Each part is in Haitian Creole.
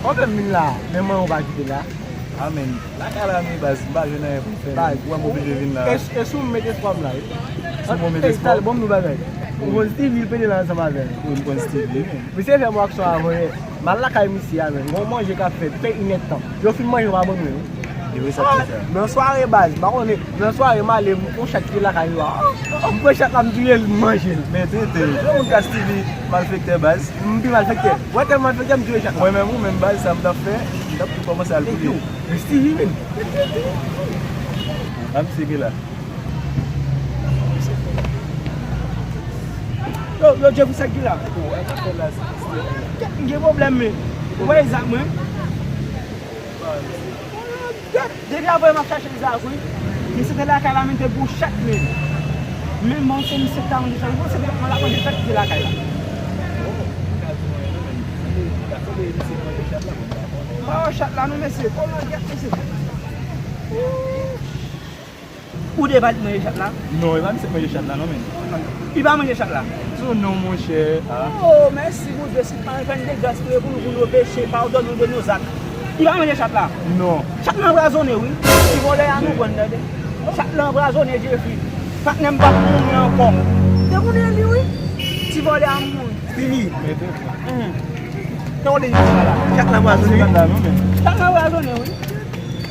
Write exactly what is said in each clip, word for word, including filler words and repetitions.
Konbyen m vin la, men mwen ou pa kite la. Amen. Lakay la, men baz, m pa jwenn anyen pou m fè. Baz, ou wè m oblije vin la. E, e sou m met espwa m la, wi. Sou mwen met espwa. Talè, bon, m nou bagay. Ou konn Stevie, l pede la ansanm avè l. Wi, m konn Stevie, men. Misye fè m aksyon avè. M al lakay misye a, men. Gon manje k ap fèt, fè inèdtan. Yo fin manje, yo pa ban mwen, wi. E vre sa ki sa. Nan sware baz, m pa konnen, nan sware m ale, m pran chat ki lakay yo a. M pran chat la, m touye l, m manje l. Men tenten, yon moun ka Stevie malfektè baz. M pi malfektè. Mwen tèlman malfektè, m touye chat la. Mwen menm ou menm baz, sa m t ap fè, m t ap tou kòmanse al pou li. Stevie menm. A misye ki la. Yo, yo, Jeff, ou sa ki la? Kèt, m gen pwoblèm, men. Ou wè Isaac, mwen? Depi apre m ap chache Isaac, wi. Misye te lakay la, men te gwo chat, men. Men mwen se misye ki ta manje chat. Mwen se mwen la manje chat ki te lakay la. Pa wè chat la, non, mesye. Kòman gèt, mesye? Ou de pa t manje chat la? Non, e pa misye k manje chat la, non, men. Li pa manje chat la? Sou non, monchè. Ah. Oh, mèsi, Bondye, si pa fè n degas, priye pou nou, pou nou peche, padone nou de nos actes. Li pa manje chat la? Non. Chat la anpwazonnen, wi. Ti vòlè a nou pran, tande. Chat la anpwazonnen, Jeffrey. Patnè m p ap mouri ankò. Te konnen li, wi. Ti vòlè a mouri. Stevie. Mete. Mhm. Te konnen li la. Chat la anpwazonnen. Chat la anpwazonnen, wi.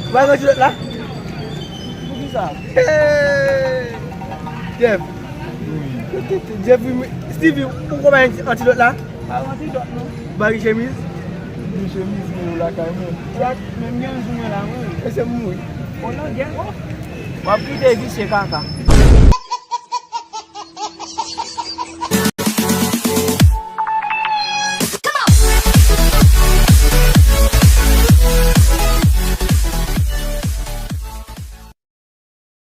Ou pa pran ti lòt la? Poukisa? Hey! Jeff. Wi. Jeff, wi, Stevie, ou konn bay antilòt la? Pa gen antilòt, non. Ou pa gen chemiz? Gen chemiz, men yo lakay mwen. Chat, men m gen yon jou mwen la, mwen. Mesye m mouri. Bon, nan gen. W ap kite visye kaka.